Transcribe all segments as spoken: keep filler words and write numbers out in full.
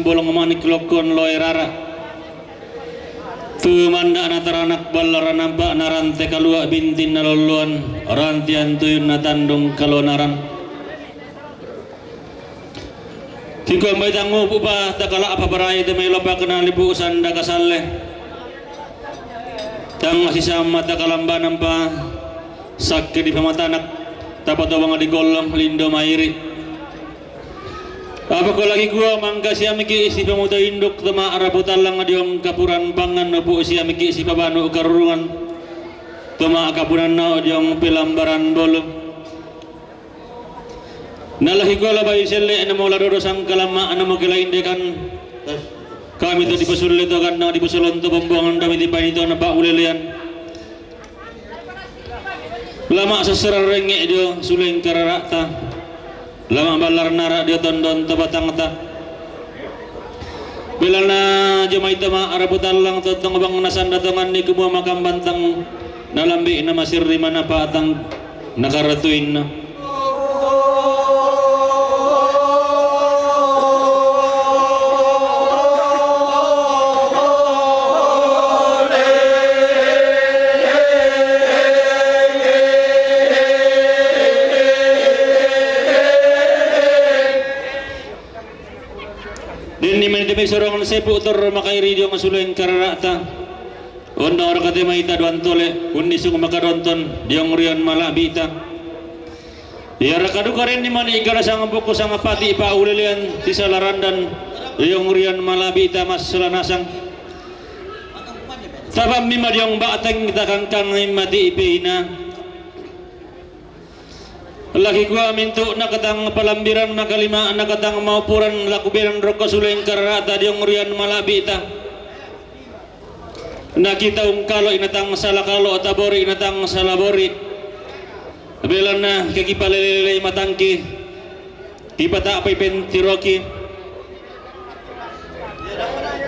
Bolong manik lokkon loe rara. Tumanda'na taranak ballara nampa narante kalua bintinna lolloan, rantian tuyunna tandung kalonaran. Sikombai tangupu pa takala'pa parai te mai lopakna lipu sanda kasalle. Tang sisamma takalambanan pa sakke di pamatanak tapatobang di gollong lindo mairi. Apa ko lagi kua mangka siamiki sipamuto induk toma rapu tallang diong kapuran pangan upu siamiki sipabanu karurungan toma kapunanna diong pelambaran bolu. Nalahi kua labai selle namo ladodo sangkalamma namo kelaindekan. Kami to dipasulle to gandang dipasolonto pembuangan kami dipainito na paulelean. Lama sesseran renge dio suleng karara'ta. Lama ballar nara dio tondon to batangta. Belalna jomai toma rapu tallang tontong bang nasanda tonganni kumua makambantang nalambi namasirri manapatang nakaratuinna. Denni mani te mai sorongan sepu tor makairi diong suleng karara'ta. Ondang ora kate mai taduan tole unnisung makadonton diong rian malabita. Ia raka duka renni mani igala sanga buku sanga pati pa ulelean tisala randan diong rian malabita massala nasang. Tapammi ma diong ba'teng takangkang mati ipeina. Lagi kua mintu nakatang palambiran makalima nakatang maupuran laku beran rokko suleng karara'ta diong rian malabita. Nakita ungkalo inatang sala kalo tabori inatang sala bori. Belanna kaki palelelei matangki. Tipata'pai pentiroki.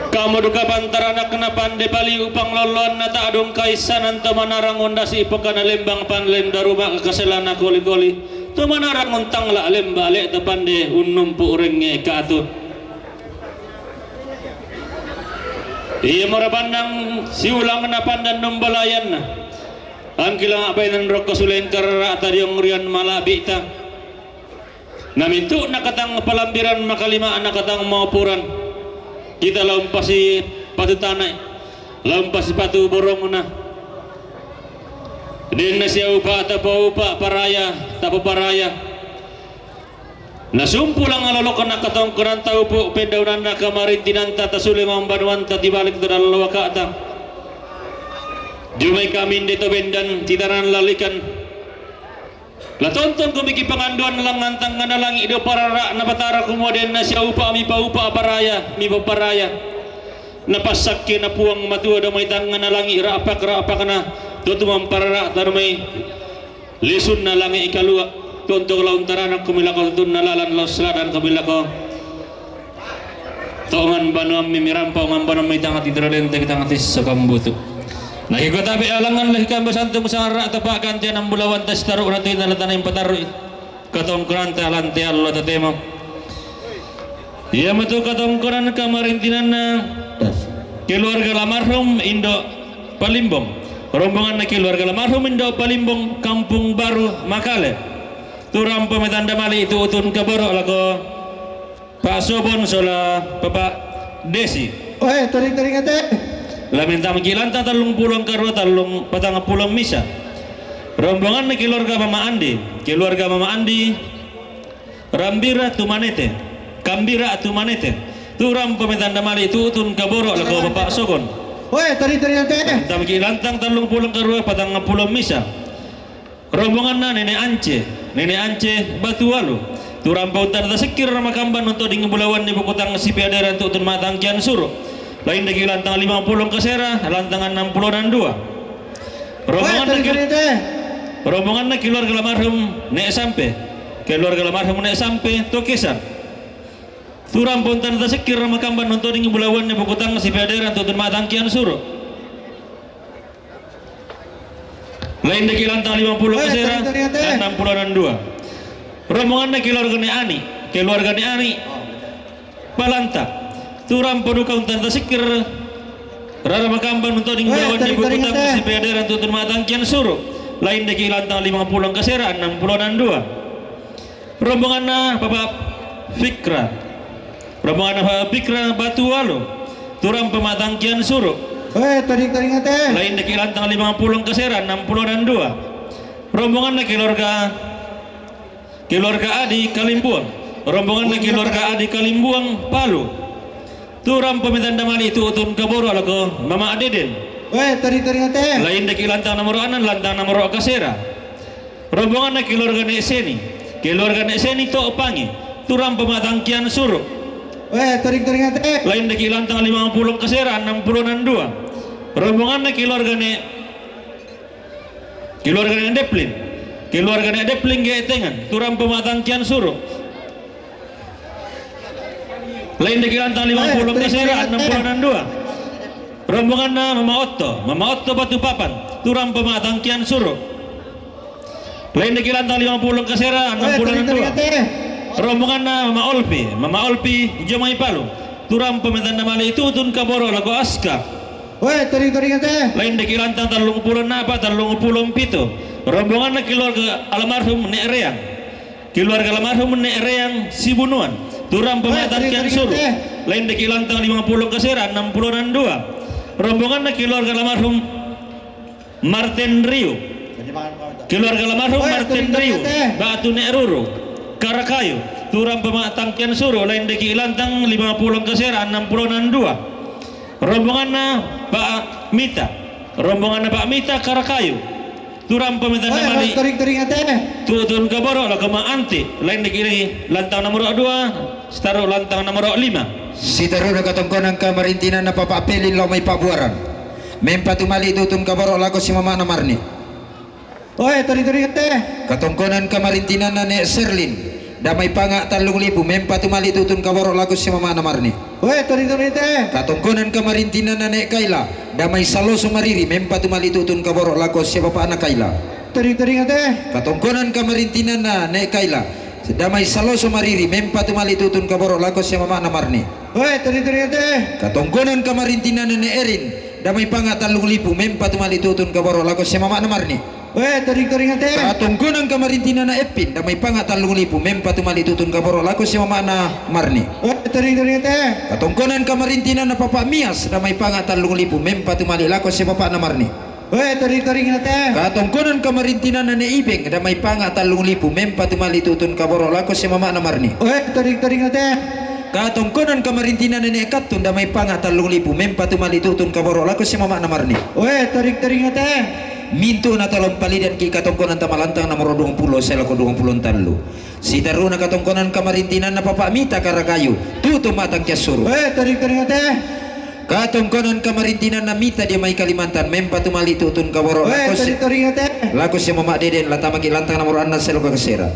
Kamu duka pantaranak na pande paliu panglolloanna ta'dung kaissanan to manarang undasi pokana lembang panlen daruma kaselana koli-koli to manarang untangla lemba le to pande unnumpu renge katu. Iya mora pandang siulang na pandan numbalayanna. Angkila bainan rokko suleng karara'ta diong rian malabita. Namintu nakatang palambiran makalima nakatang maupuran. Kita laung pasi patu tanai, laung pasi patu borongna. Denna siaupa tapaupa paraya tapaparaya. Nasumpulang alolok nakatongkonan taupu pendaunanna kamarintinanta tasule mambanuanta tibalik todallowaka'ta. Jumai kaminde to bendan titanan lalikan. La tontong kumiki panganduan langngan tangngana langi do parara na batara kumua denna siaupa mipaupa paraya mipaparaya. Napassakke na puang matua do mai tangngana langi ra'pak-ra'pakna to tumamparara tanu mai lisunna langi kalua. Tontong laun taranak kumilako tunna lalan laus ladan kumilako. Tongan banuammi mirampa ongan banuammi tangati tradente tangati sokambutu. Naki kota be alangan leh kambe santung sangarra tapa kanti anam bulawan tes taru ratu ina latana impatarui. Katongkonan talan teal lota tema. Ia metu katongkonan kamarintinanna keluarga lamarhum Indo Palimbong. Rombonganna keluarga lamarhum Indo Palimbong Kampung Baru Makale. Turampo metanda mali itu utun kaboro lako Pak Sobon sola Bapak Desi. Oe, tering-tering ate. Lamin tamaki lanta tallung pulong karua tallung patang pulong misa. Rombonganna keluarga Mama Andi, keluarga Mama Andi, Rambira Tumanete, Kambira Tumanete. Turang pemetanda mali tutun kaboro lako Bapak Sobon. Oe, tering-tering ate. Lamin tamaki lantang tallung pulong karua patang pulong misa. Rombonganna Nene Ance, Nene Ance Batualu. Turampa untana tasekkir ramakamban untu dingin bulawan ni bukutang sipi aderan tutun matangkian suru. Lain daki lantang lima puluh kasera, lantang enam puluh dan dua. Rombonganna, rombonganna keluarga lamarhum Nek Sampe. Keluarga lamarhum Nek Sampe, Tokesan. Turampa untana tasekkir ramakamban untu dingin bulawan ni bukutang sipi aderan tutun matangkian suru. Lain daki lantang lima puluh kasera, enam puluh dan dua. Rombonganna keluarga ni Ani, keluarga ni Ani. Palanta. Turampa duka untang tasikir. Rara makamban untoding balawan di bukutang si peaderan tutun matangkian suru. Lain daki lantang lima puluh kasera, enam puluh nan dua. Rombonganna Bapak Fikra. Rombonganna Bapak Fikra Batu Walu. Turampa matangkian suru. Oe, toding-toding ate. Lain daki lantang lima puluh kasera, enam puluh nan dua. Rombonganna keluarga Keluarga Adi Kalimbuang. Rombonganna keluarga Adi Kalimbuang Palu. Turampa mitanda mali tutun kaboro lako Mama Deden. Oe, toding-toding ate. Lain daki lantang nomor anan, lantang nomor kasera. Rombonganna keluarga Nek Seni. Keluarga Nek Seni to pangi. Turampa matangkian suru. Oe, toding-toding ate. Lain daki lantang lima puluh kasera, enam puluh nan dua. Rombonganna keluarga Nek Keluarga Nek Deplin. Keluarga Nek Deplin ge tengan. Turampa matangkian suru. Lain daki lantang lima puluh kasera, enam puluh nan dua. Rombonganna Mama Otto. Mama Otto Batu Papan. Turampa matangkian suru. Lain daki lantang lima puluh kasera, enam puluh nan dua. Rombonganna Mama Olpi. Mama Olpi Jomai Palu. Turampa mitanda mali tutun kaboro lako Aska. Oe, toding-toding ate. Lain daki lantang tallung puluh napa, tallung puluh pitu. Rombonganna keluarga almarhum Nek Reang. Keluarga almarhum Nek Reang Sibunuan. Turampa matangkian suru. Lain daki lantang lima puluh kasera, enam puluh nan dua. Rombonganna keluarga almarhum Martin Riu. Keluarga almarhum Martin Riu. Batu Nek Ruru. Karakayu. Turampa matangkian suru. Lain daki lantang lima puluh kasera, enam puluh nan dua. Rombonganna Pak Mita. Rombonganna Pak Mita Karakayu. Turampa mitanda mali. Toding-toding ate. Tutun kaboro lako Ma Anti. Lain daki lantang nomor dua. Sitaru lantang nomor lima. Sitaruna katongkonan kamarintinanna Papa Pelin lao mai Pabuaran. Mempatu mali tutun kaboro lako si mamana Marni. Oe, toding-toding ate. Katongkonan kamarintinanna Nek Serlin, damai panga tallung lipu, mempatu mali tutun kaboro lako si mamana Marni. Oe, toding-toding ate. Katongkonan kamarintinanna Nek Kaila, damai Saloso Mariri, mempatu mali tutun kaboro lako si bapana Kaila. Toding-toding ate. Katongkonan kamarintinanna Nek Kaila, damai Saloso Mariri, mempatu mali tutun kaboro lako si mamana Marni. Oe, toding-toding ate. Katongkonan kamarintinanna Nek Erin, damai panga tallung lipu, mempatu mali tutun kaboro lako si mamana Marni. Oe, toding-toding ate. Katongkonan kamarintinanna Eppin, damai panga tallung lipu, mempatu mali tutun kaboro lako si mamana Marni. Oe, toding-toding ate. Katongkonan kamarintinanna Papa Mias, damai panga tallung lipu, mempatu mali lako si bapana Marni. Oe, toding-toding ate. Katongkonan kamarintinanna Nek Ibeng, damai panga tallung lipu, mempatu mali tutun kaboro lako si mamana Marni. Oe, toding-toding ate. Katongkonan kamarintinanna Nek Kattun, damai panga tallung lipu, mempatu mali tutun kaboro lako si mamana Marni. Oe, toding-toding ate. Mintu na tolong palidanki katongkonan tamalantang nomor duang puluh sae lako duang puluh tallu. Sitaruna katongkonan kamarintinanna Papa Mita Karakayu, tutun matangkian suru. Oe, toding-toding ate. Katongkonan kamarintinanna Mita dia mai Kalimantan, mempatu mali tutun kaboro lako si, lako si Mama Deden, latamaki lantang nomor anna sae lako kasera.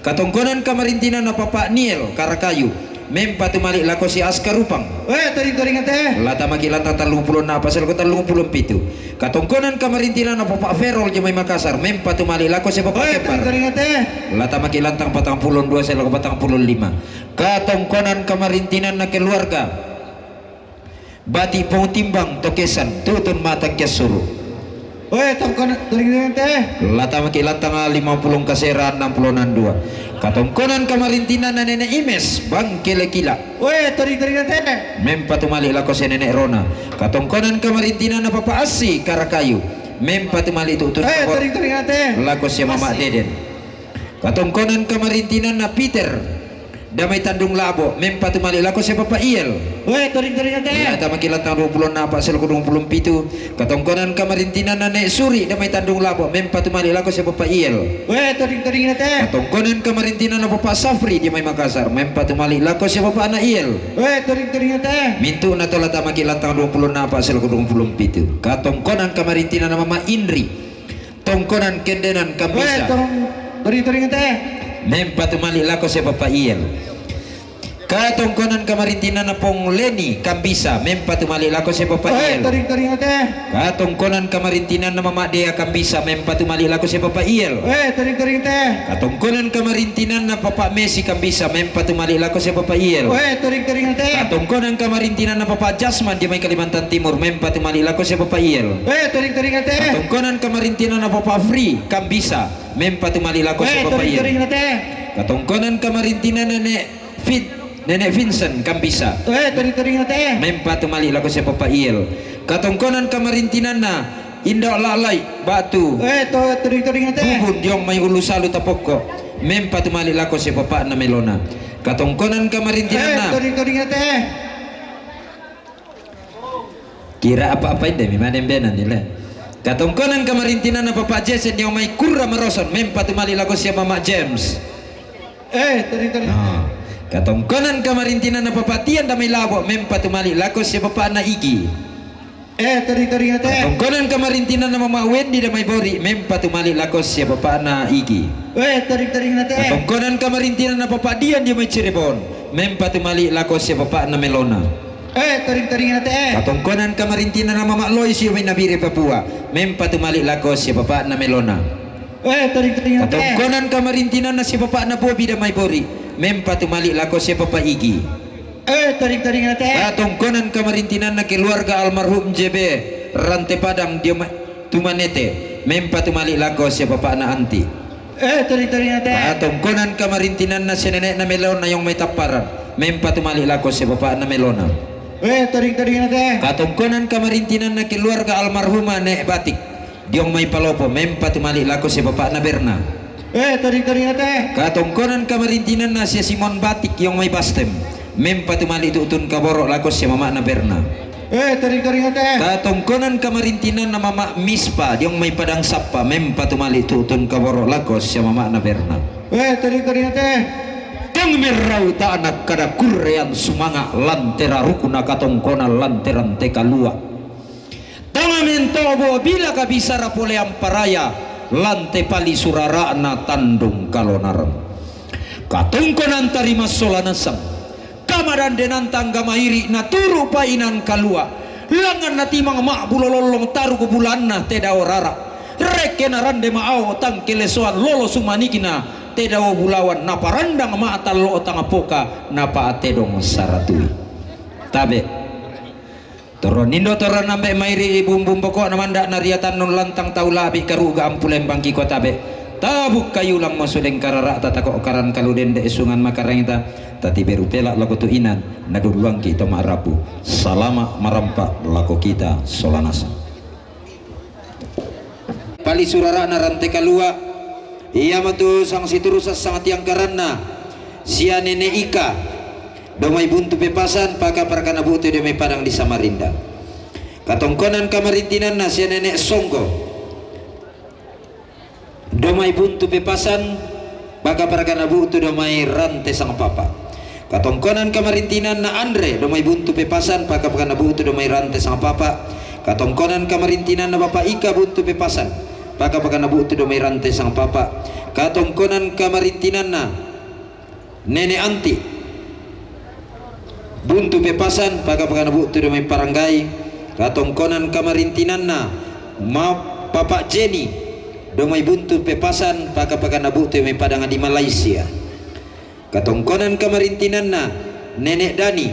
Katongkonan kamarintinanna Papa Niel Karakayu, mempatu mali lako si Aska Rupang. Oe, toding-toding ate. Latamaki lantang tallung puluh napa sae lako tallung puluh pitu. Katongkonan kamarintinanna Papa Ferol dia mai Makassar, mempatu mali lako si Papa Kembar. Oe, toding-toding ate. Latamaki lantang patang puluh dua sae lako patang puluh lima. Katongkonan kamarintinanna keluarga Bati Pong Timbang Tokesan, tutun matangkian suru. Oe, tongkonan toding-toding ate. Latamaki lantang lima puluh kasera, enam puluh nan dua. Katongkonan kamarintinanna Nenek Imes, Bang Kelekila. Oe, toding-toding ate. Mempatu mali lako si Nenek Rona. Katongkonan kamarintinanna Papa Assi Karakayu, mempatu mali tutun kaboro lako si Mama Deden. Katongkonan kamarintinanna Peter, damai Tandung Labo, mempatu mali lako si Papa Iel. Oe, toding-toding ate. Latamaki lantang dua puluh napa sae lako dua puluh pitu. Katongkonan kamarintinanna Nek Suri, damai Tandung Labo, mempatu mali lako si Papa Iel. Oe, toding-toding ate. Katongkonan kamarintinanna Papa Safri dia mai Makassar, mempatu mali lako si bapana Iel. Oe, toding-toding ate. Mintu na to latamaki lantang dua puluh napa sae lako dua puluh pitu. Katongkonan kamarintinanna Mama Indri. Tongkonan kendenan Kambisa. Oe, toding-toding ate. Mempatu mali lako si Papa Iel. Katongkonan kamarintinanna Pong Leni Kambisa, mempa tumali lako sia Papa Oe, Iel. Toring-toringna te. Katongkonan kamarintinanna Mama Dea Kambisa, mempa tumali lako sia Papa Iel. Oe, toring-toring te. Katongkonan kamarintinanna Papa Messi Kambisa, mempa tumali lako sia Papa Iel. Oe, toring-toringna te. Katongkonan kamarintinanna Papa Jasman dio mai Kalimantan Timur, mempa tumali lako sia Papa Iel. Oe, toring-toringna te. Katongkonan kamarintinanna Papa Fri Kambisa, mempa tumali lako sia Papa Iel. Oe, toring-toringna te. Katongkonan kamarintinanna ne Vin-, Nenek Vincent Kambisa. Oe, toring-toringna te. Mempa tumali lako sia Papa Iel. Katongkonan kamarintinanna Indo Lalai Batu. Oe, to-, toring-toringna te. Bubun dio mai Ulu Salu Tapokko. Mempa tumali lako sia Papa na Melona. Katongkonan kamarintinanna. Oe, toring-toringna te. Kira apa-apa inde mi madembenan ni le. Katongkonan kamarintinanna Papa Jason dio mai Kurra Maroson, mempa tumali lako sia Mama James. Eh, tadi, tadi. Ah. Katongkonan kamarintinanna Papa Tian dio mai Labo, mempa tumali lako sia Papa na Igi. Eh, tadi, tadi, tadi. Katongkonan kamarintinanna Mama Wendy dio mai Bori, mempa tumali lako sia Papa na Igi. Eh, tadi, tadi, tadi. Katongkonan kamarintinanna Papa Dian dio mai Cirebon, mempa tumali lako sia Papa na Melona. Eh, toring-toringna te. Katongkonan kamarintinanna Mama Lois dio mai Nabire Papua, mempa tumali lako sia Papa na Melona. Eh, toring-toringna te. Katongkonan kamarintinanna sia Papa na Bobi dio mai Bori, mempa tumali lako sia Papa Igi. Eh, toring-toringna te. Katongkonan kamarintinanna keluarga almarhum J B Rante Padang dio mai Tumanete, mempa tumali lako sia Papa na Anti. Eh, toring-toringna te. Katongkonan kamarintinanna sia Nenek na Melona dio mai Tapparan, mempa tumali lako sia Papa na Melona. Eh, toring-toringna te. Katongkonan kamarintinanna keluarga almarhuma Nek Batik dio mai Palopo, mempa tumali lako sia Papa na Berna. Eh, toring-toringna te. Katongkonan kamarintinanna sia Simon Batik dio mai Bastem, mempa tumali tutun kaboro lako sia Mama na Berna. Eh, toring-toringna te. Katongkonan kamarintinanna Mama Mispa dio mai Padang Sappa, mempa tumali tutun kaboro lako sia Mama na Berna. Eh, toring-toringna te. Tang merrau tana kada kurrean sumanga lantera rukuna katongkonan lantera nte kalua. Tang mentobo bila kabisara polean paraya lante pali surarana tandung kalonareng. Katongkonan tarima sola nasang. Kamadandenanta angga mairi naturu painan kalua, langan natimang ma'bulo lollong taruk bulanna te dao rara. Rekke narande ma'ao tang kelesoan lolo sumanikna te dao bulawan naparandang ma'tallo tang poka napa'tedong saratui. Tabe. Toronindo toranna mbe mairi bumbung boko namanda nariatannun lantang tau labi karuga ampulembang kiko tabe. Tabuk kayulang masudeng karara'ta tako karan kalu dende esungan makarangita. Tatiberu pela lako tu inan, nadulluangki to ma'rabu. Salama marampa lako kita solanasa. Pali surarana rante kalua, iamatu sang situru sassang tiangkaranna, sia Nene Ika, dio mai Buntu Pepasan, paka parakana bu'tu dio mai Padang di Samarinda. Katongkonan kamarintinanna sia Nene Songgo. Dio mai Buntu Pepasan, paka parakana bu'tu dio mai Rante Sangpapa. Katongkonan kamarintinanna Andre, dio mai Buntu Pepasan, paka parakana bu'tu dio mai Rante Sangpapa. Katongkonan kamarintinanna Bapa Ika Buntu Pepasan, paka parakana bu'tu dio mai Rante Sangpapa. Katongkonan kamarintinanna Nene Anti Buntu Pepasan, paka parakana bu'tu dio mai Paranggai. Katongkonan kamarintinanna ma Papa Jeni dio mai Buntu Pepasan, paka parakana bu'tu dio mai Padang di Malaysia. Katongkonan kamarintinanna Nene Dani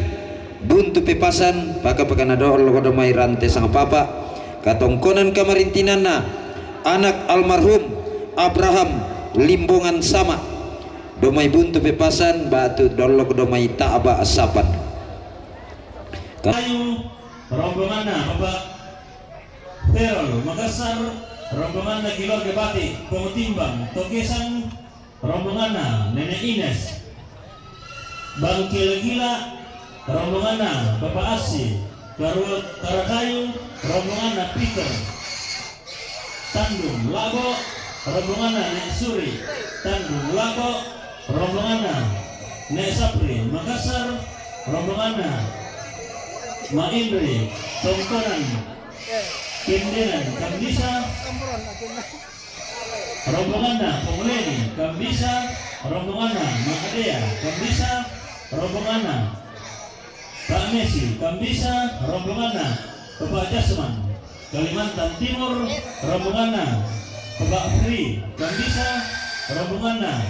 Buntu Pepasan, paka parakana dolloko dio mai Rante Sangpapa. Katongkonan kamarintinanna anak almarhum Abraham Limbongan Sama, dio mai Buntu Pepasan, ba'tu dolloko dio mai Ta'ba Sapan. Ka- Ayu, rombonganna Bapak Terol Makassar, rombonganna keluarga Batik, Pong Timbang, Tokesang, rombonganna Nenek Ines, Bangkil Gila, rombonganna Bapak Assi, Karu-, Karakayu, rombonganna Peter, Tandung Labo, rombonganna Nek Suri, Tandung Labo, rombonganna Nek Sapri, Makassar, rombonganna Ma Indri, Tongkonan, Kendenan, Kambisa, rombonganna Pong Leni, Kambisa, rombonganna Ma Adea, Kambisa, Rombonganna Pak Messi, Kambisa, rombonganna Bapak Jasman, Kalimantan Timur, rombonganna Bapak Fri, Kambisa, rombonganna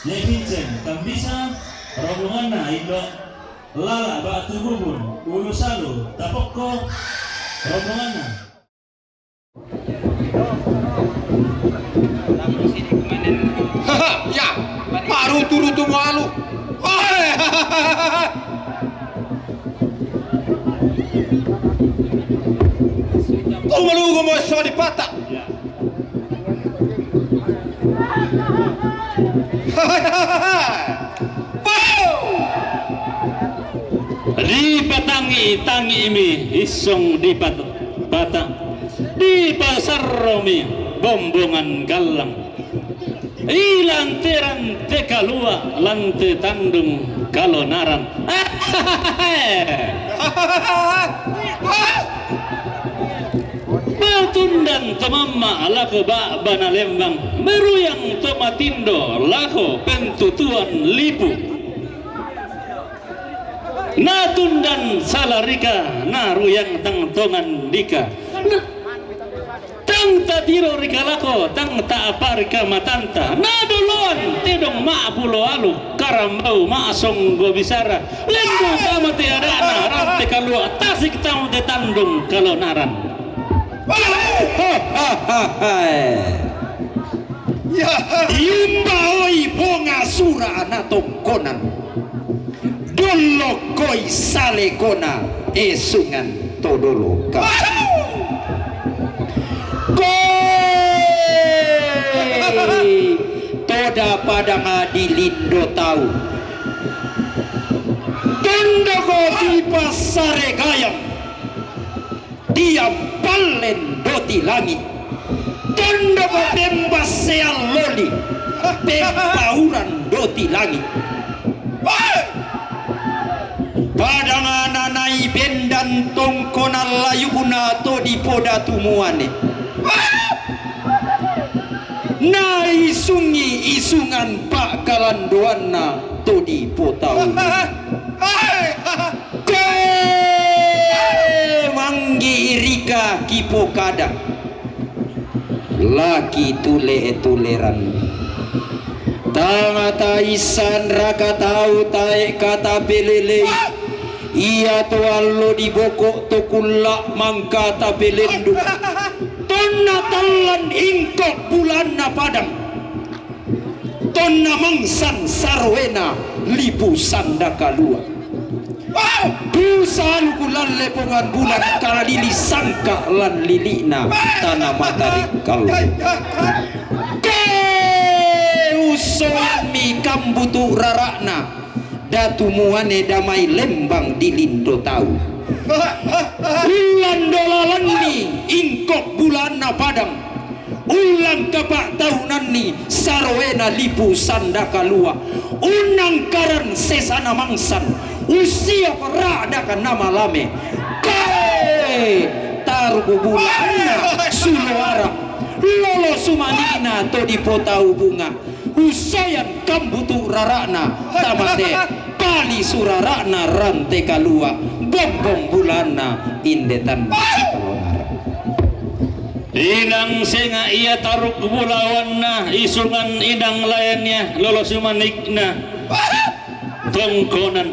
Nyai Vincent, Kambisa, rombonganna Indo Lala, Batu Bubun, Ulu Salu, Tapokko, rombonganna. Haha, ya, parutu-rutu mualu. Oe, hahaha. Kau malugo mo so di pata. Hahaha. Pau! Dipatangi-tangi mi isong di pat-, pata, dipasarro mi bombongan gallang. I lante-rante kalua, lante tandung kalonaran. Matundan to mamma lako ba'bana lembang, meruyang to matindo lako pentutuan lipu. Natundan salarika, naruyang tang tongan dika. Na-, tang tatiro rika lako, tang ta'aparika matanta. Nadoloan tedong ma'pulo alu, karambau ma'songgo bisara. Lendu tama te ada'na, rante kalua, tasik tama te tandung kalonaran. Diumba oi bonga sura ana tongkonan. Dollo koi sale kona esungan todolo ka. Koi toda padanga di lindo tau. Tondoko di pasare gayam. Tiang pallen doti langi', tondoko pembassean loli, pempauran doti langi'. Padangana nai bendan tongkonan layu'na to dipodatu muane. Naisungi isungan pa'kalandoanna to dipotau. Ke manggi irika kipokada, laki tule-tuleran. Tangata issan raka tau tae' kata pelelei, ia to allo diboko to kulla' mangka tapelendu. Tonna tallan ingkok bulanna padang. Tonna mangsan saroena lipu sanda kalua. Pusaluku lalle pongan bulan kalili sangka lan lili'na tana matarik kallo. Ke ussomi kambutu rara'na datu muane damai lembang di lindo tau. Ullan dolalanni ingkok bulanna padang. Ullang kapa'taunanni saroena lipu sanda kalua, unnangkaran sesana mangsan, ussiok ra'daka namalame. Ke taruku bulanna sulo ara, lolo sumani'na to dipotau bunga, ussoyan kambutu rara'na tamate, pali surara'na rante kalua, bombong bulanna indetan. Inang senga' ia taruk bulawanna, isungan inang laenna, lolo sumanikna tongkonan.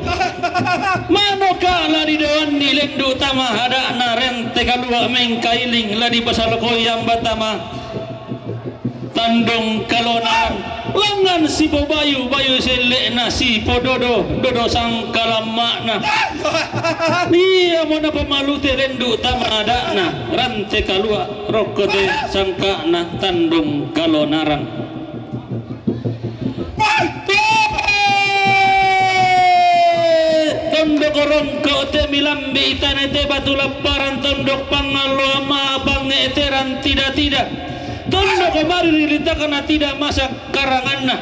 Manoka la didoanni lendu' tama ada'na rente kalua' mengkailing, la dipasalokoi ambatama tandung kalonan. Langngan sipobayu-bayu selle'na, sipododo-dodo sangkalamma'na. Iamo napamalute lendu' tama ada'na rante kalua', rokko te sangka'na tandung kalonaran. Tondok rongko' te milambi' tane te batu lapparan, tondok pangallo ama pangnge'teran tida-tida. Tondok mariri litakna tidak masak karanganna.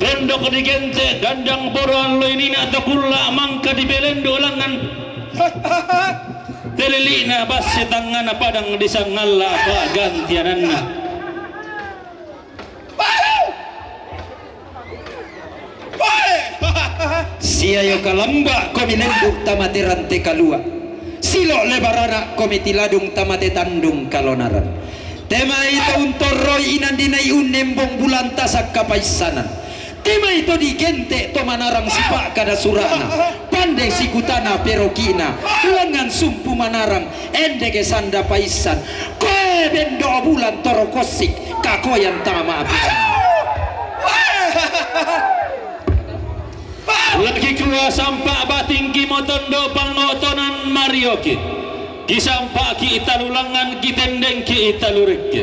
Tondok digente' gandang boro allo inina to kulla' mangka dipelendu' langngan. Telili'na basse tangngana padang disangalla pa'gantiananna. Siayo kalamba' komi lendu' tamate rante kalua', silo' le barana' komi tiladung tamate tandung kalonaran. Te mai to untorroi inan dinai unnembong bulan tasak kapaissanan. Te mai to digente' to manarang sipa'kada sura'na, pande sikutana peroki'na, langngan sumpu manarang, endeke sanda paissan, koe bendo' bulan toro kossik, kakoyan tama ma'api. Lagi kua sampa' batingki motondo pangotonan marioki. Kisampa'ki talu langngan, kitendengki talu rekke.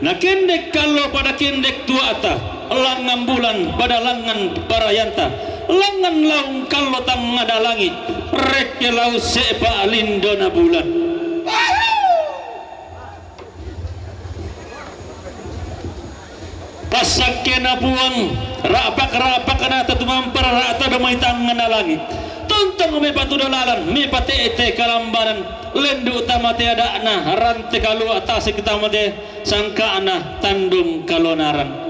Na kendek kallo pada kendek tua'ta, langngan bulan pada langngan barayanta, langngan laung kallo tangngada langi', rekke laung se'pa' lindona bulan. Passakkena Puang, ra'pak-ra'pakna to tumampa rara'ta domai tangngana langi'. Tontong mepatuda lalan, mepate'te kalambanan, lendu' tamate ada'na, rante kalua' tasik tamate sangka'na tandung kalonaran.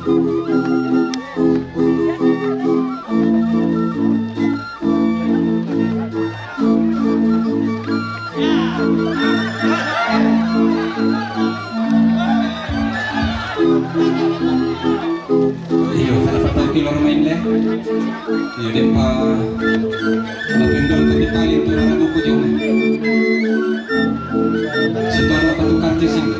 Iyo, sa' dapat tahu keluar main deh. Iyo, depa lapindol tu di tali tu, ada buku jong. Situ ada batu karcis ini.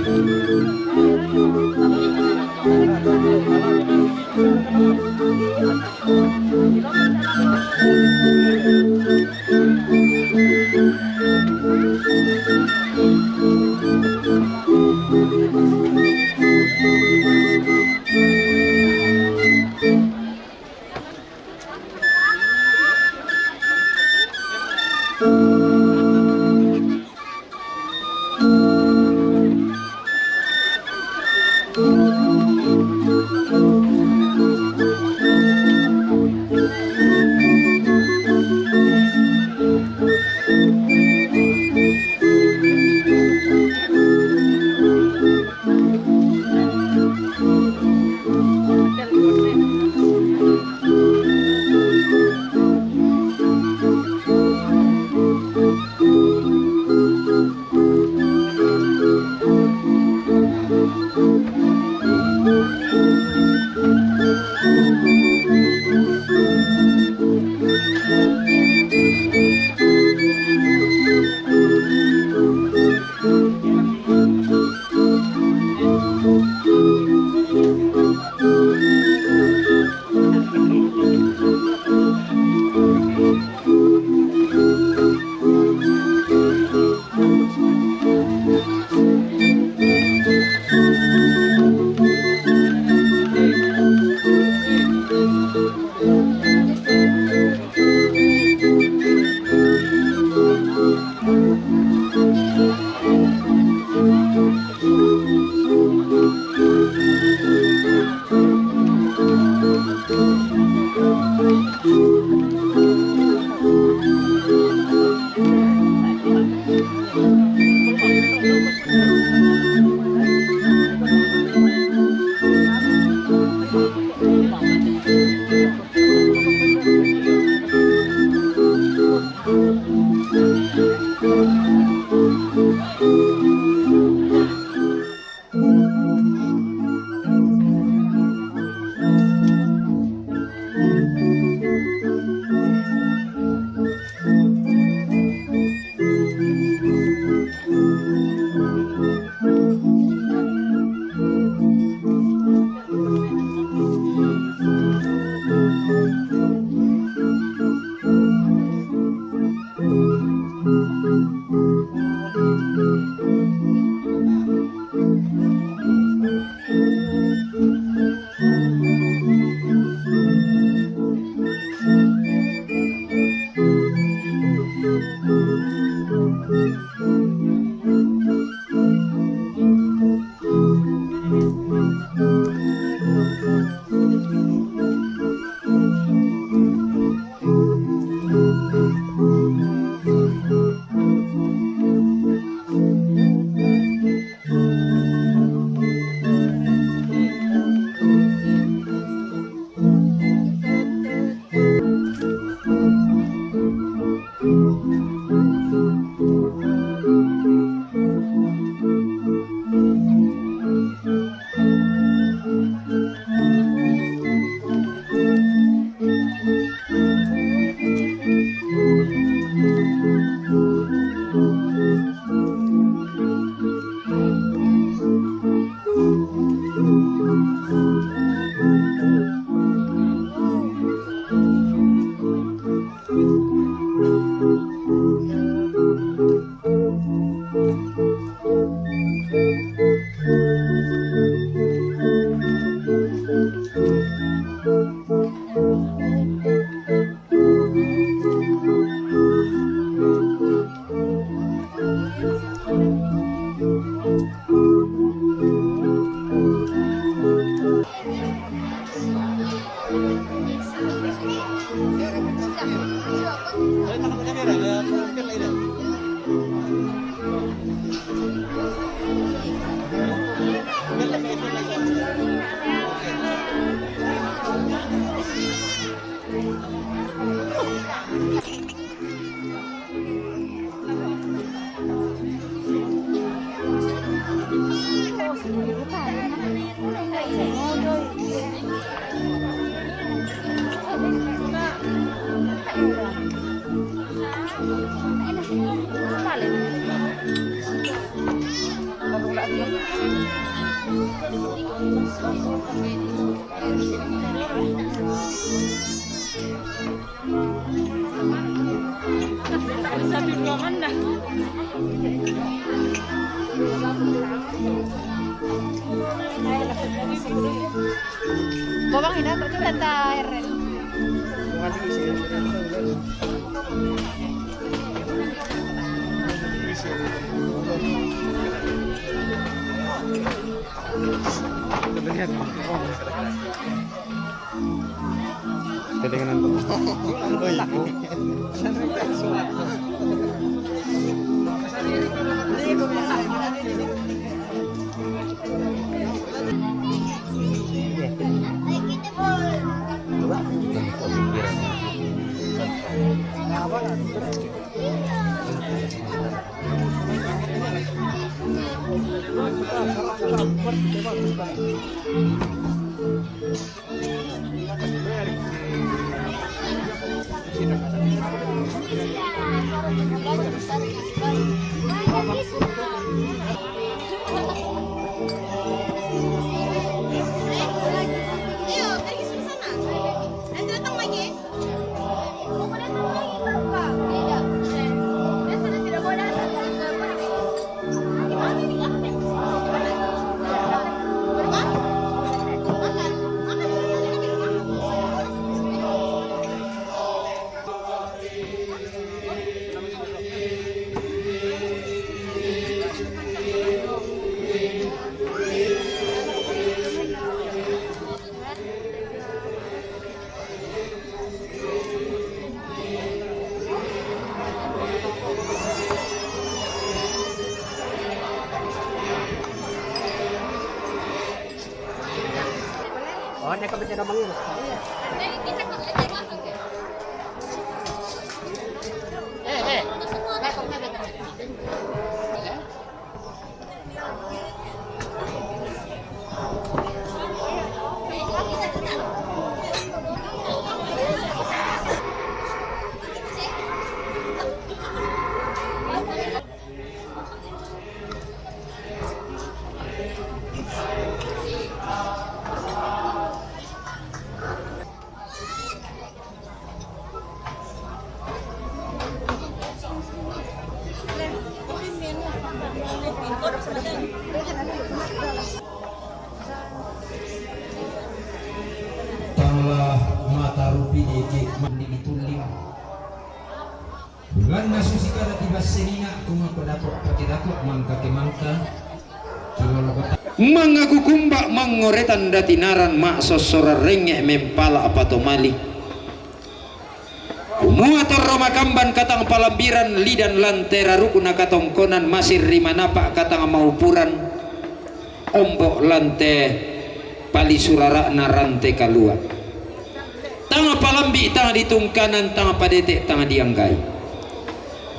Bawang ini apa tuh, Tante Eren? Kelingan. Oh, dia kebetulan mangiru. Eh, eh. Tala mata rupi eke mandi ditulling. Bulanna susi kada tibassenina, kuma ko dako pake dako, mangka ke mangka. Mangaku kumba mangoretan datinaran, maksossoran renge mempala pato mali. Kumua torro makamban katang palambiran, lidan lante rarukuna katongkonan, masirri manapa katang maupuran, ombo lante palisurara'na rante kalua. Tang palambi, tang ditungkanan, tang padete, tang dianggai.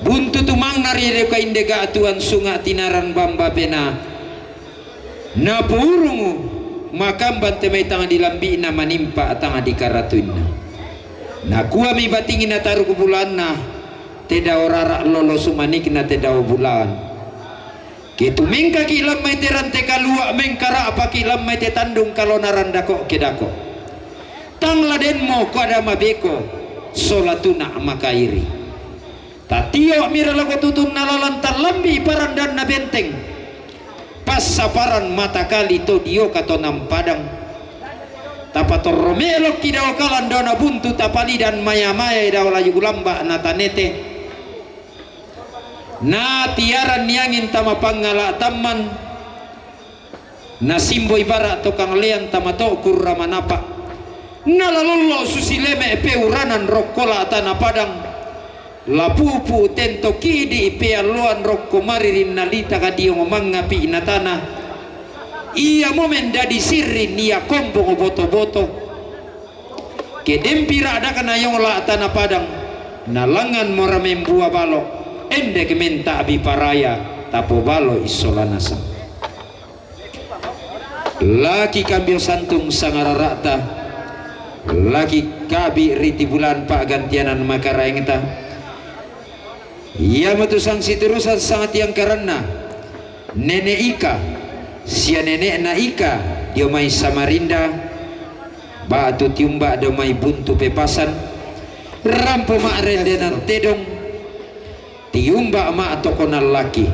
Buntu tumangna ri deka indega tuan sunga tinaran bamba pena. Napuurungu makamban te mai tang dilambi'na manimpa tang dikaratuinna. Nakuami batingi nataruku bulanna, te dao rara lolo sumanikna te dao bulan. Ke tumengkaki lammai te rante kalua, mengkara'paki lammai te tandung kalona randako ke dako. Tang ladenmo ko ada mabeko, sola tuna makairi. Tatio'mira lako tutunna lalan, tallambi parandanna benteng. Passaparan matakali to dioka to nampadang. Tapatorro me'lokki dao kalan dao nabuntu, tapalidan maya-mayai dao layu lamba natanete. Natiaran niangin tama pangngala tamman. Nasimboi bara tokang lean tama to kurra manapa. Nalalollo susi leme peuranan rokko la tana padang. Lapupu tento kidi pealloan rokko maririn nalitaka diong mangapi natana. Iamo mendadi sirrin ia kombong boto-boto. Ke dempi ra'dakna yong la tana padang, nalangan mora membua balo, endek menta'bi paraya, tapobalo issolanasa. Laki kambio santung sangarara'ta, laki kabi riti bulan pa'gantianan makaraengta. Iamotu sang siturusan sang tiangkaranna, nene' Ika, sia nene'na Ika, dio mai Samarinda, ba'tu tiumba' dio mai Buntu Pepasan, rampo ma'rellenan tedong, tiumba' ma'tokonan laki,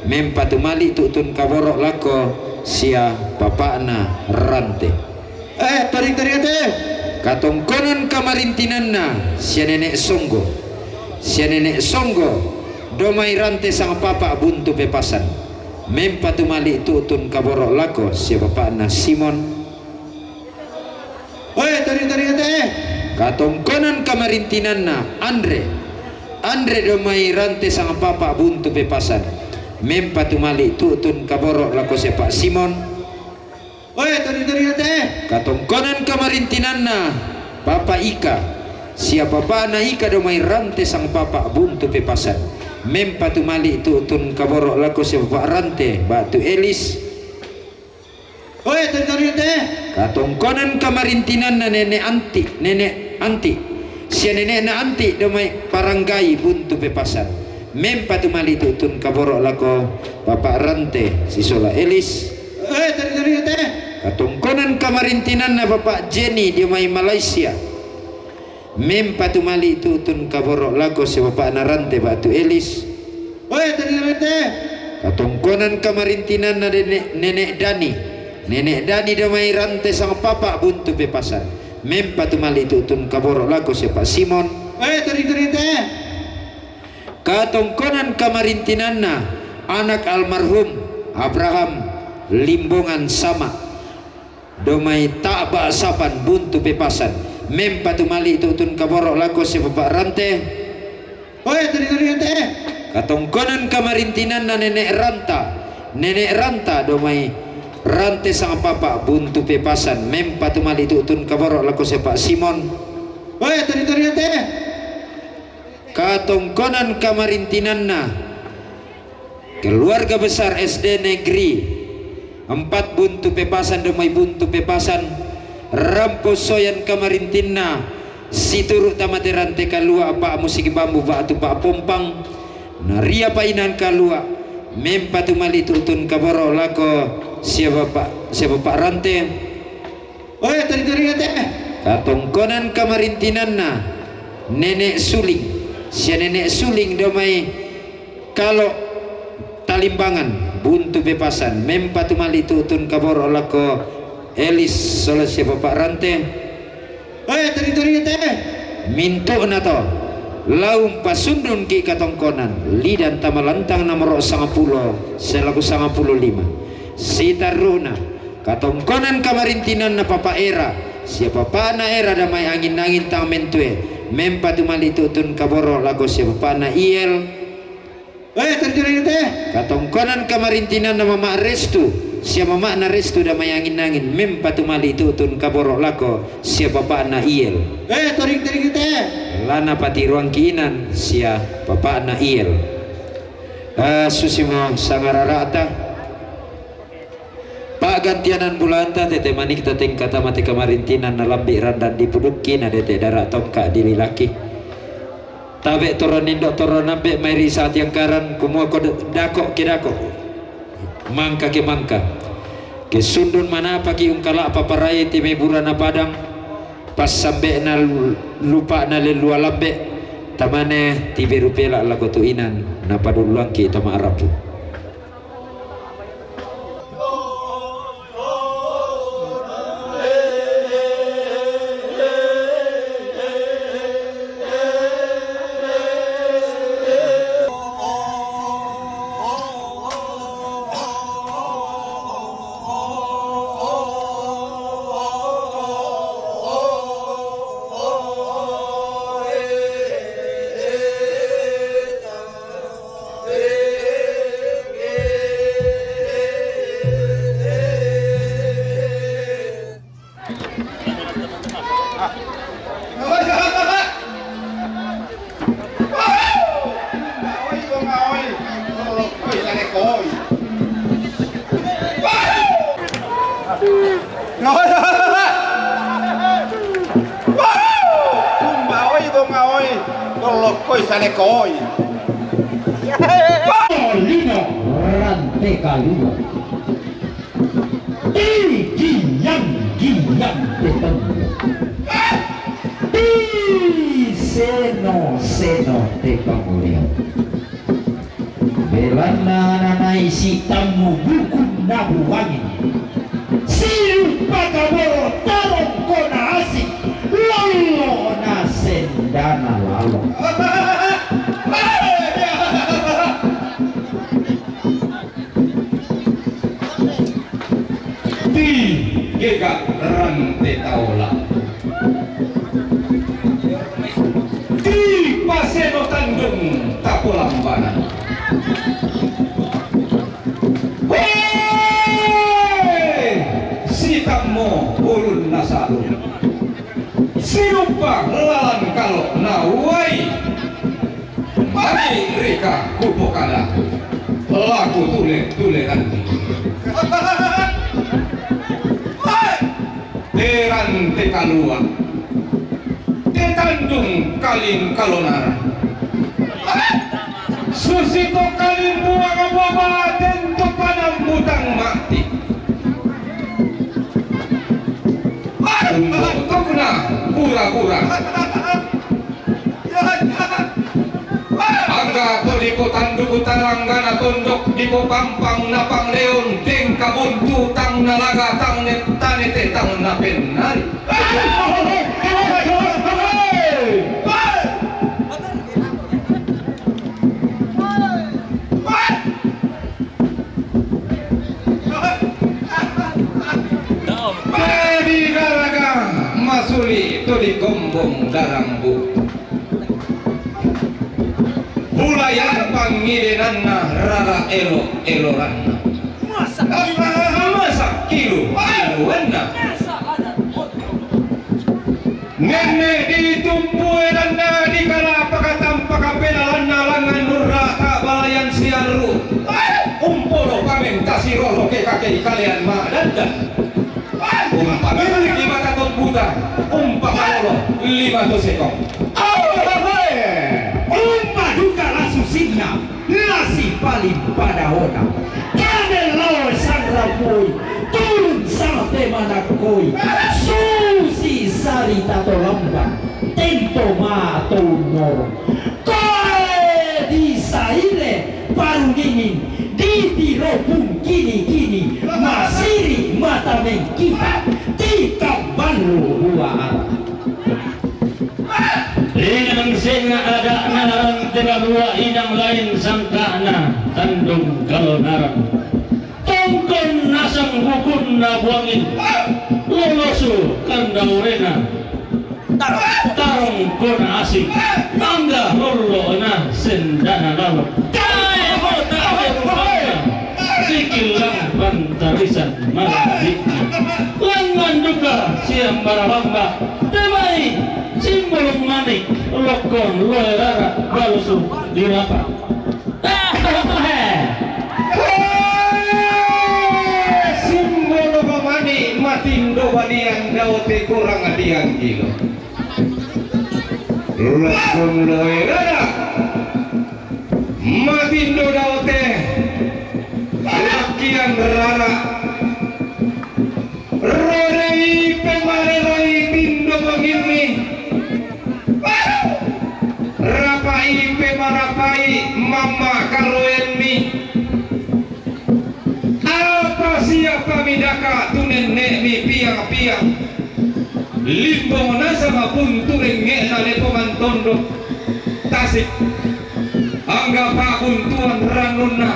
mempa tumali' tu'tun kaboro' lako sia bapa'na Rante. Eh, tori-tori ate! Katongkonan kamarintinanna sia nene' Songgo, sia nene' Songgo dio mai Rante Sangpapa' Buntu Pepasan, mempa tumali' tu'tun kaboro' lako sia bapa'na Simon. Oe, tori-tori ate! Katongkonan kamarintinanna Andre, Andre dio mai Rante Sangpapa' Buntu Pepasan, mempa tumali' tu'tun kaboro' lako sia Pak Simon. Oe, tori-tori ate! Katongkonan kamarintinanna Papa' Ika sia bapa'na Ika dio mai Rante Sangpapa' Buntu Pepasan, mempa tumali' tu'tun kaboro' lako sia Papa' Rante ba'tu Elis. Oe, tori-tori ate! Katongkonan kamarintinanna nene' Anti, nene' Anti sia nene'na Anti dio mai Paranggai Buntu Pepasan, mempa tumali' tu'tun kaboro' lako Papa' Rante sisola Elis. Oe, tori-tori ate! Katongkonan kamarintinanna Papa' Jeni dio mai Malaysia, mempa tumali' tu'tun kaboro' lako sia bapa'na Rante ba'tu Elis. Oe, tori-tori ate! Katongkonan kamarintinanna nene', nene' Dani, nene' Dani dio mai Rante Sangpapa' Buntu Pepasan, mempa tumali' tu'tun kaboro' lako sia Pak Simon. Oe, tori-tori ate! Katongkonan kamarintinanna anak almarhum Abraham Limbongan Sama dio mai Ta'ba Sapan Buntu Pepasan, mempa tumali' tu'tun kaboro' lako sia Papa' Rante. Oe, tori-tori ate! Katongkonan kamarintinanna nene' Ranta, nene' Ranta dio mai Rante Sangpapa' Buntu Pepasan, mempa tumali' tu'tun kaboro' lako sia Pak Simon. Oe, tori-tori ate! Katongkonan kamarintinanna keluarga besar S D Negeri Empat Buntu Pepasan dio mai Buntu Pepasan, rampo soyan kamarintinna situru' tama te Rante kalua' Pak Musik Bambu ba'tu Pak Pompang, na ria' Pak Inan kalua', mempa tumali' tu'tun kaboro' lako sia Bapa', sia Bapa' Rante. Oe, tori-tori ate! Katongkonan kamarintinanna nene' Suling sia nene' Suling dio mai Kalo' Talimbangan Buntu Pepasan, mempa tumali' tu'tun kaboro' lako Elis sola sia Papa' Rante. Oe, tori-tori ate! Mintu'na to la umpasundunki' katongkonan, lidan tama lantang nomoro' sangpulo sia lako sangpulo lima. Sitarru'na katongkonan kamarintinanna Papa' Era sia bapa'na Era dio mai Angin-angin tang mentue, mempa tumali' tu'tun kaboro' lako sia bapa'na Iel. Oe, tori-tori ate! Katongkonan kamarintinanna Mama' Restu sia mama'na Restu dio mai Angin-angin, mempa tumali' tu'tun kaboro' lako sia bapa'na Iel. Oe, tori-tori ate! La napatiruangki' inan sia bapa'na Iel. Eh, susimo sangarara'ta. Pa'gantianan bulanta tete manikta tengka tama te kamarintinan, nalambi' randan dipudukki, nadete' dara' tongka' dililaki. Tabe' toron indo' toron ambe' mai ri satiangkaran, kumua ko d-, dako' ke dako', mangka ke mangka. Ke sundun manapaki' ungkala'pa parai ti mai burana padang, passambe'na lu-, lupa'na lellua lambe', tamane tiberu pela' lako tu inan, napadulluangki' tama arapu. Kalino Rante Kalino. Tinggi Seno-seno te pangolian. Belanna nanai sitammu bukun nabuangi. Silupa kaboro tarongkona asik, lollona sendana lalo. Ti gega rante taola. Ti paseno tandung tapolambanan. Wee! Sitammo ulunna salu. Silupa lalan kalo nauai. Magi rika kupokada, laku tule-tuleranni. Te rante kalua, te tandung kaling kalonara. Susito kalimbuang boba tentu panambutang mati. Tokna pura-pura. Angga to dipotanduku taranggana tondok dipopampang napang leon dengka buntu tang nalaga tang ne-, tanete tang napennari. Tadi garaga masuli to digombong darangbu. Bulayan pangidenanna rara elo-eloranna. Masa kilu iluanna. Nenne ditumpu eranna dikala pakatampa kapelalanna langngan nurra tabalayan siarru. Umpolo pamenta siroro ke kakei kalean ma'dandan. Umpamiliki mata to buta, umpakalolo lima to sekong. Umpa duka lasu sinna. Lasi paling padaona. Kade lao sangrapoi, tulun sate manakkoi, susi sarita to lambang, tento mato unnoro. Koe disaile paruningin, ditiro pungkini-kini, masiri mata mengkita, tikamballu bua ara. Inang senga ada'na rante kalua, inang lain sangka'na tandung kalonaran. Tongkon nasang bukunna buangin, lolosu kanda urena, tarongkona asing, mangga lollo'na sendana lalo. Tae mo tae rupanna, dikillang pantarisan malabikna. Langngan duka siambara bamba, temai Simbolong manik, lokkon, loe rara, balusu, dirapa. Simbolong manik, matindo badiang daote kurang adiang gilo. Lokkon, loe rara, matindo daote, lakkian rara. Rorei pemareroi tindo bonginni. Rapai pemarapai mamma karoenni. Apa siapa midaka tu nenne'mi piang-piang. Limbong nasaba buntu rengnge'na lepongan tondok. Tasik. Angga pa'buntuan rannunna,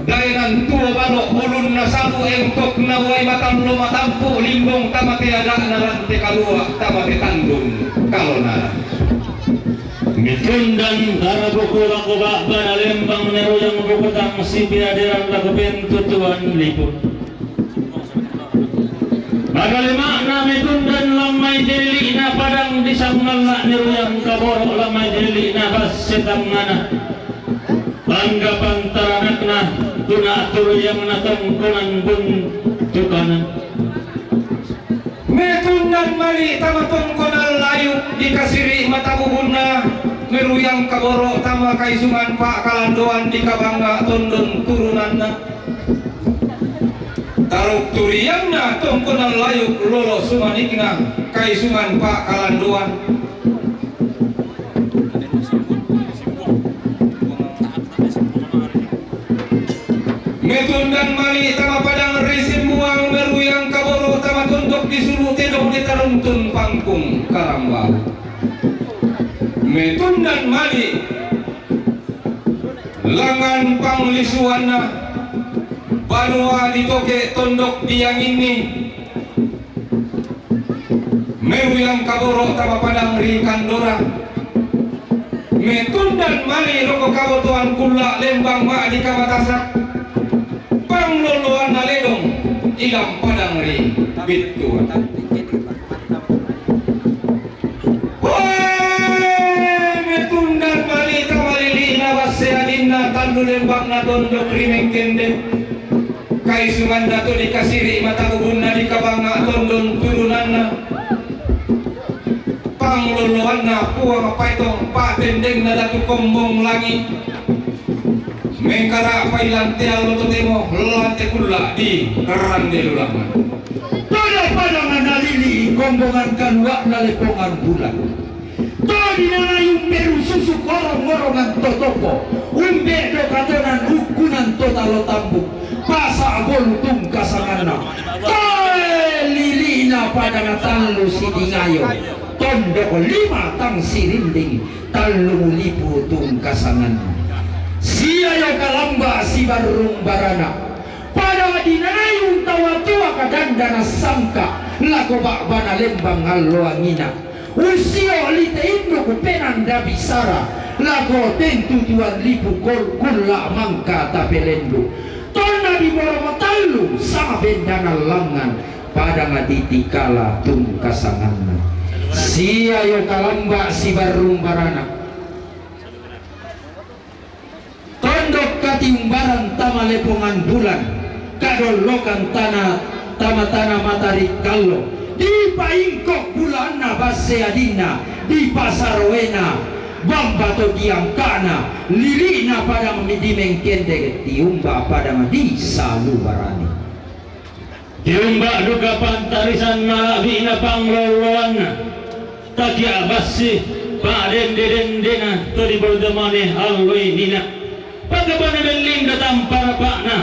daenan tuo balo ulunna salu engkokna uai matallo matampu limbong tamate ada'na rante kalua tamate tandung kalona. Mitundan tarabuku lako ba'bana lembang nerujang bukutang sipiaderan lako pentutuan liput. Makalima'na mitundan lammai jelli'na padang disangngalla niruyang kaboro lammai jelli'na basse tangngana. Angga pantaranakna tuna turuyangna tongkonan buntukanan. Mitundan mali tama tongkonan layuk dikasiri matabubunna miruyang kaboro tama kaisungan pa'kalandoan dikabangga tondon turunanna. Taruk turianna tongkonan layuk lolo sumanikna kaisungan pa'kalandoan. Tundan mali tama padang ri Simbuang, meruyang kaboro tama tondok di Sulu Tedong, di taruntun pangkung Karambau. Metundan mali langan panglisuanna, banua di Toke tondok di Anginni. Meruyang kaboro tama padang ri Kandora. Metundan mali roko kabotoan kulla lembang ma di kamatasak. Pangloloanna ledong ilam padang ri Bittuan. Hoe, metundan mali tama lili'na basse adinna, tallu lembangna tondok ri Mengkendek. Kaisunganna to dikasiri mata bubunna, dikabanga tondon turunanna. Pangloloanna Puang Paetong, patendengna Datu Kombong Langi. Mengkara pailante allo totemo lante kulla di rande lulangan. Pada-pada nalili kombongan kaluakna lepongan bulan. To dinanai umberu susu korong-ngorongan to topo, umbe do katonan ukkunan to talo tambuk, pasa bolu tungkasanganna. Toe lilina padang tallu sidingayo, tondok lima tang sirinding, tallu lipu tungkasanganna. Siayo kalamba sibarrung barana. Pada dinanai untawa tua kadandana sangka lako ba'bana lembang alloangina. Usio lite induk penanda bisara lako tentutuan lipu kol-, kulla mangka tapelendu. Tonna di boro matallu sama bendana langan padang ditikala tungkasanganna. Siayo kalamba sibarrung barana. Tondok katiumbaran tama lepongan bulan, kadollokan tana tama tana matarik kallo, dipaingkok bulanna basse adinna, dipasaroena bamba to diangkana, lili'na padang di Mengkendek, tiumba padang di Salubarani. Tiumba duka pantarisan mala'bi'na panglolloanna, takia' bassi pa'dende-dendena to diberdomane alloinina. Pagabana bellinda tamparapa'na.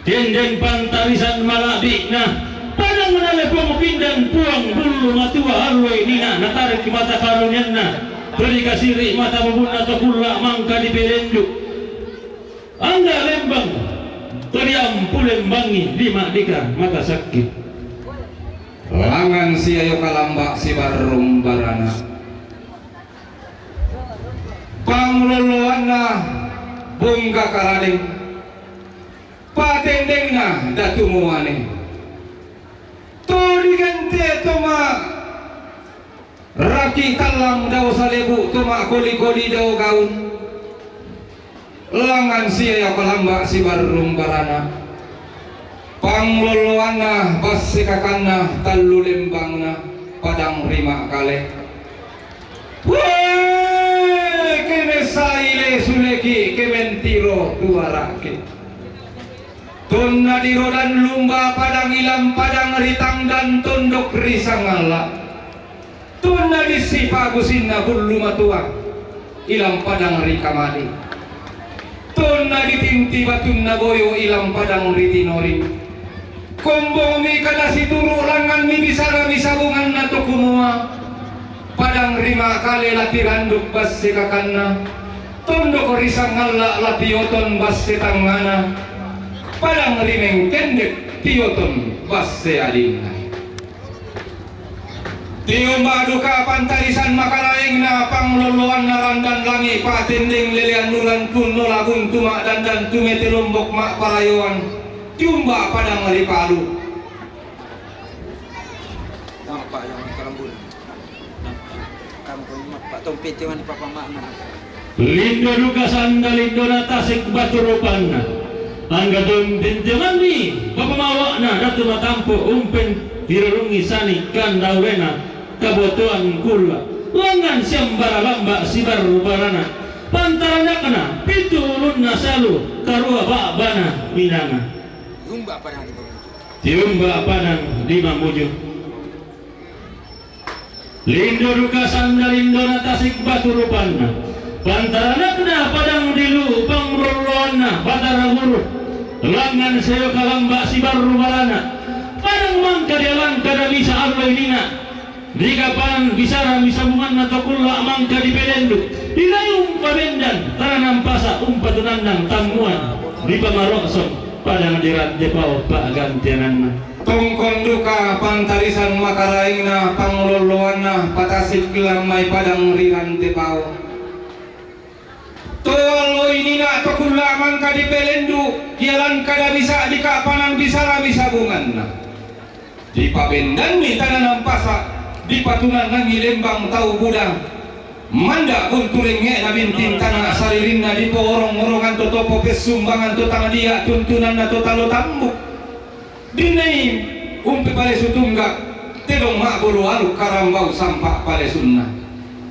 Denden pantarisan mala'bi'na, padang nalai pemupindan Puang Bullu Matua alloinina, natarik mata karunianna to dikasiri mata bubunna to kulla mangka dipelendu. Angga lembang to diampu lembangi, dima'dika mata sakki. Langan siayo kalamba sibarrung barana. Panglolloanna Bongka Karadeng, patendengna Datu Muane. To digente to ma Raki tallang dao salebu, to ma'koli-koli dao gaun. Langan siayo kalamba sibarrung barana. Panglolloanna basse kakanna tallu lembangna padang ri Ma'kale. Wee, ke messai le suleki, ke mentiro tuara'ki. Tonna dirodan lumba padang ilam padang ri Tangdan tondok ri Sangala. Tonna dissipa'gu sinna bullu matua ilam padang ri Kamali. Tonna ditinti batunna boyo ilam padang ri Tinori. Kombongmi kada situru' langanmi bisarami sabunganna to kumua, padang ri Ma'kale la tiranduk basse kakanna, tondok ri Sangalla la tioton basse tangngana, padang ri Mengkendek tioton basse adinna. Tiumba duka pantarisan makaraengna panglolloanna Randan Langi, patendeng lelean nuran tunnola buntu ma'dandan tumete Lombok ma'parayoan, tiumba padang ri Palu. Tama pa yang kalambun. Tama ko mappa tompe tiwan di papa ma'na. Lindo duka sanda lindona tasik batu rupanna. Angga tontintimanni papamawa'na Datu Matampu umpen tirurungi sani kandaurena kabotoan kulla. Langan siambara lamba sibarru barana. Pantaranakna pitu ulunna salu karua ba'bana minanga. Tiumba padang di Mamuju. Tiumba padang di Mamuju. Lindo duka sanda lindona tasik batu rupanna. Pantaranakna padang dilu panglolloanna Batara Guru. Langan si Ayoka Lamba' si Barru Barana, padang mangka dialan kada bisa allo inina, di kapanan bisara bisabunganna to kulla' mangka dipelendu', di layu umpabendan tana nampasa' umpatunannang tammuan, di pamaro'song padang di Rantepao pa'gantiananna. Tongkon duka pantarisan makaraengna pangulolloanna patasik lan mai padang ri Rantepao. To allo inina to kulla' mangka dipelendu', dialan kada bisa di kapanan bisara bisabunganna. Dipabendanni tana nampasa', dipatunannangi lembang tau buda. Manda' buntu lengnge'na binting tana saririnna dipoorong-orongan to topo pessumbangan to tang dia' tuntunanna to talo tambuk. Dinai umpipalesu tungga', tedong ma'bulu alu karambau sampa' palesunna.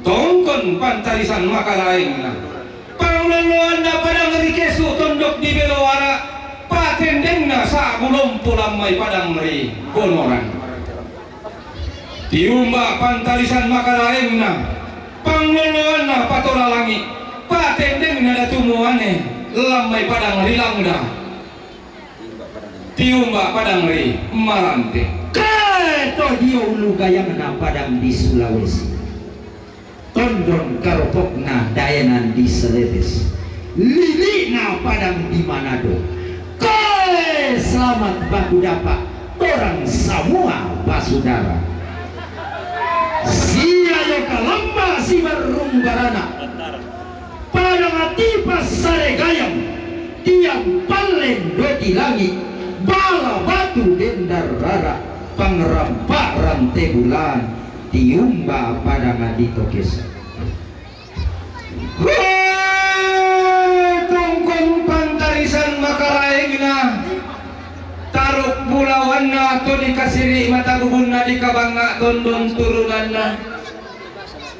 Tongkon pantarisan makaraengna. Pangulolloanna padang ri Kesu' tondok di Belo Ara', patendengna sa'bu lompo lan mai padang ri Bonoran. Tiumba' pantarisan makaraengna. Pangulolloanna Patora Langi', patendengna Datu Muane lan mai padang ri Langda. Tiumba' padang ri Marante. Kae to dio ulu gayangna padang di Sulawesi. Tondon karopokna daenan di Celebes. Lili'na padang di Manado. Kae selamat baku dapa' torang samua basudara. Si Ayoka Lamba' si Barru Barana. Padang ati passare gayang, tiang pallen doti langi', bala batu dendar rara', pangrampa' rante bulan, tiumba' padang adi to Kesu'. Hoe, tongkon pantarisan makaraengna, taruk bulawanna to dikasiri' mata bubunna dikabangnga' tondon turunanna.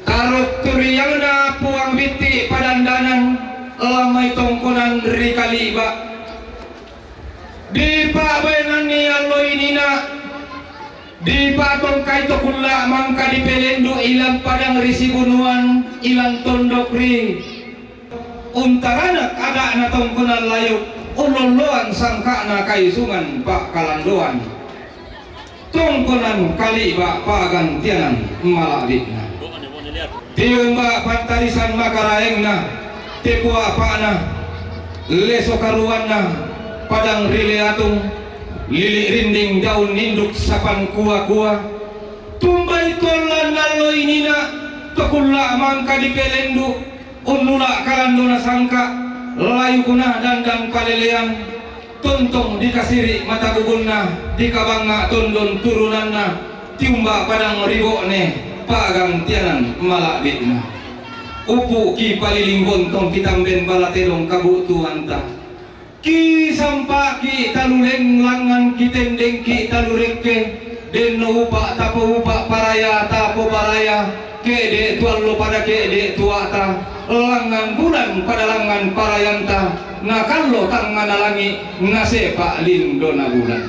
Taruk turiangna Puang Bitti' padandanan, lan mai tongkonan ri Kali'ba'. Dipa'baenanni allo inina, dipatongkai to kulla' mangka dipelendu' ilan padang ri Sibunuan, ilan tondok ri Untaranak ada'na tongkonan layuk, ullolloan sangka'na kaisungan pa'kalandoan. Tongkonan Kali'ba' pa'gantianan mala'bi'na. Tiumba' pantarisan makaraengna, tepu a'pa'na, leso karuanna, padang ri Leatung, lili' rinding daun ninduk sapan kua-kua. Tumbai tollan allo inina, to kulla' mangka dipelendu', unnula' kalandona sangka', layukna dandan palelean, tontong dikasiri' mata bubunna, dikabangnga' tondon turunanna, tiumba' padang ri Bo'ne, pa'gantianan mala'bi'na. Upu'ki paliling bontong kitamben bala tedong kabu'tuanta. Kisampa'ki' talu leng langngan kitendengki' talu rekke, denno upa' tapoupa' paraya tapoparaya, ke'de' tu allo pada ke'de' tu ata, langngan bulan pada langngan parayanta, nakallo tangngana langi', nasepa' lindona bulan.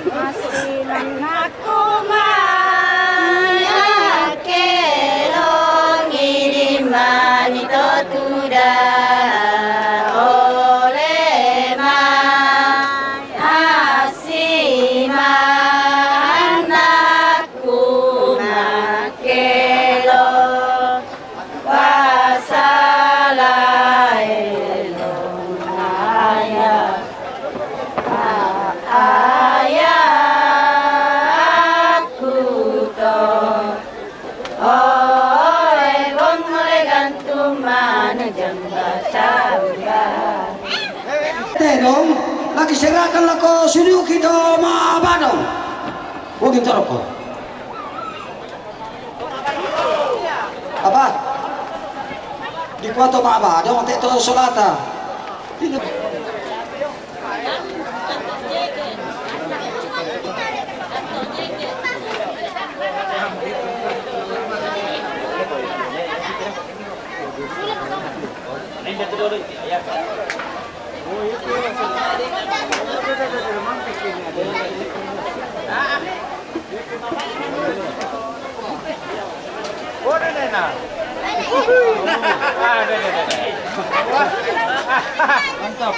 Asinannaku mai akkelongi dimmani to tuda ole mai asinannaku makkelo. Pasalae lo aya, aya aku to. Oe, bongole gantung mana jamba tangga. Tedong, lagi serahkan lako suduki to ma badong. Bogin toroko. Apa? Di kuato maba dong te to solata. Tidak. Mantap.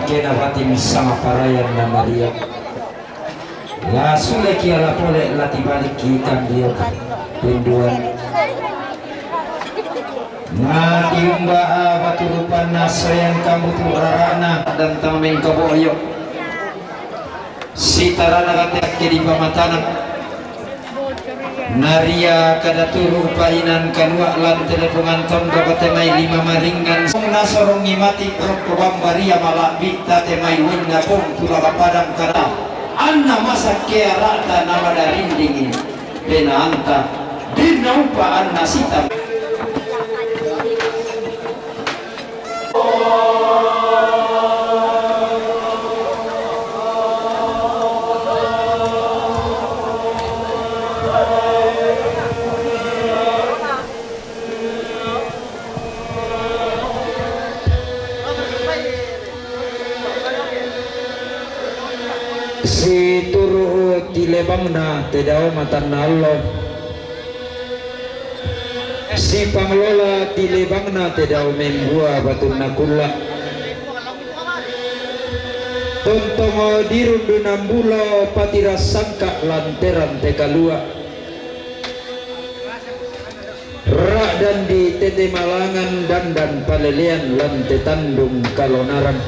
Kena batin sama parayan na Maria. La suleki ala pole la tibalikki kandio pinduan. Na tiumba a baturupanna soyang kambutu rarana dan tameng kaboyo. Sitarana kate akke di pamatana. Naria kada turu painan kalua lan telepongan tonra kate mai lima maringan. Nasorongi mati rokko bambaria malabbi tate mai winna pong tulaga padang kada. Anna masakke arata nama darindingi penaanta. Dinna upa anna sita. Situru tilebangna tedao matanna allo. Sipanglola tilebangna tedao membua batunna kulla. Tontongo dirundu nambulo patirassangka lanteran tekalua. Ra'dan di tete malangan dandan palelean lante tandung kalonaran.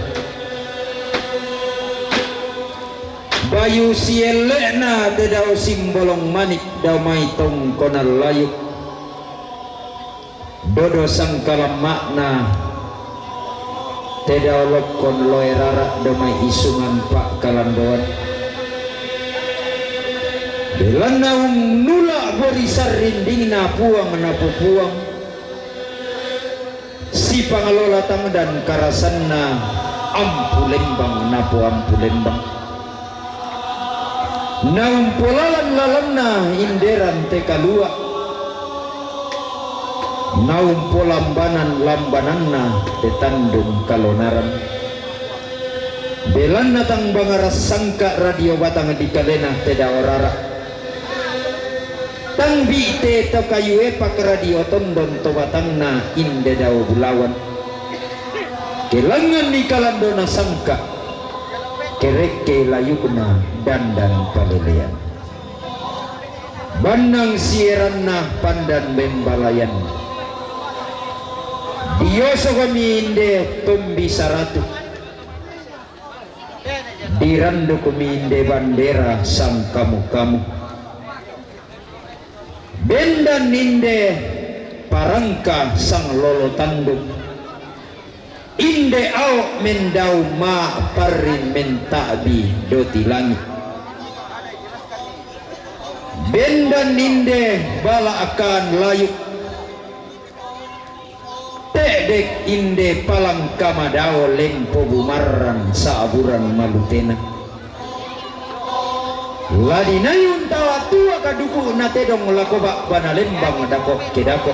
Bayu sielle'na tedao simbolong manik dao mai tongkonan layuk. Dodo sangkalamma'na tedao lokkon loe rara' dao mai isungan pa'kalandoan. Belanna unnula' bori sarrindingna puang napupuang. Sipangalola tangdan karasanna ampu lembang napoampu lembang. Naumpolalan lalanna inderan tekalua. Naumpolambanan lambananna tetandung kalonaran. Belanna tang bangaras sangka radio batang di kalena te dao rara. Tang bi'te to kayu epak radio tondon to batangna inde dao bulawan. Kelangan ni kalandona sangka, kerekke layukna dandan palelean. Bannang sieranna pandan bembalayan. Diosokomi inde tombi saratu. Dirandukmi inde bandera sangkamu-kamu. Bendan inde parangka sanglolo tanduk. Inde ao mendao ma parrin menta'bi doti langi. Bendan inde bala akan layuk. Te'dek inde palangka madao lempo bumarran sa'buran malutena. La dinayun tawa tua kaduku'na tedong lako ba'bana lembang dako kedako.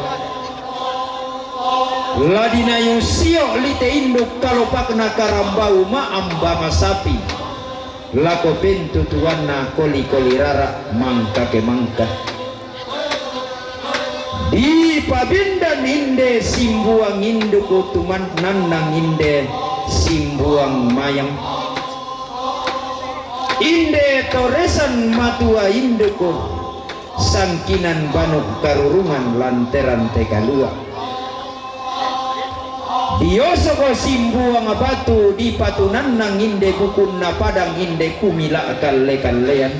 La dinayu sio lite induk kalopakna karambau ma'ambanga sapi. Lako pentutuanna koli-koli rara mangka ke mangka. Dipabendan inde simbuang induku tuman nannang inde simbuang mayang. Inde toresan matua induku sangkinan banu karurungan lanteran te kalua. Diosoko simbuang batu dipatunannang inde bukunna padang inde kumila kalle-kallean.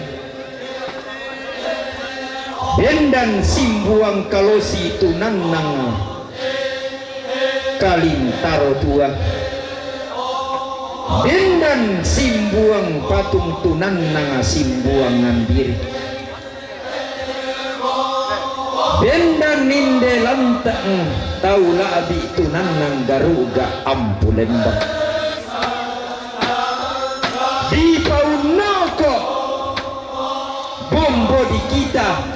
Bendan simbuang kalosi tunannang kalintaro tua. Bendan simbuang patung tunannang simbuang ngambiri. Bendan inde lantang tau la'bi tunannang garuga ampu lembang. Dipaunnoko bombo di kita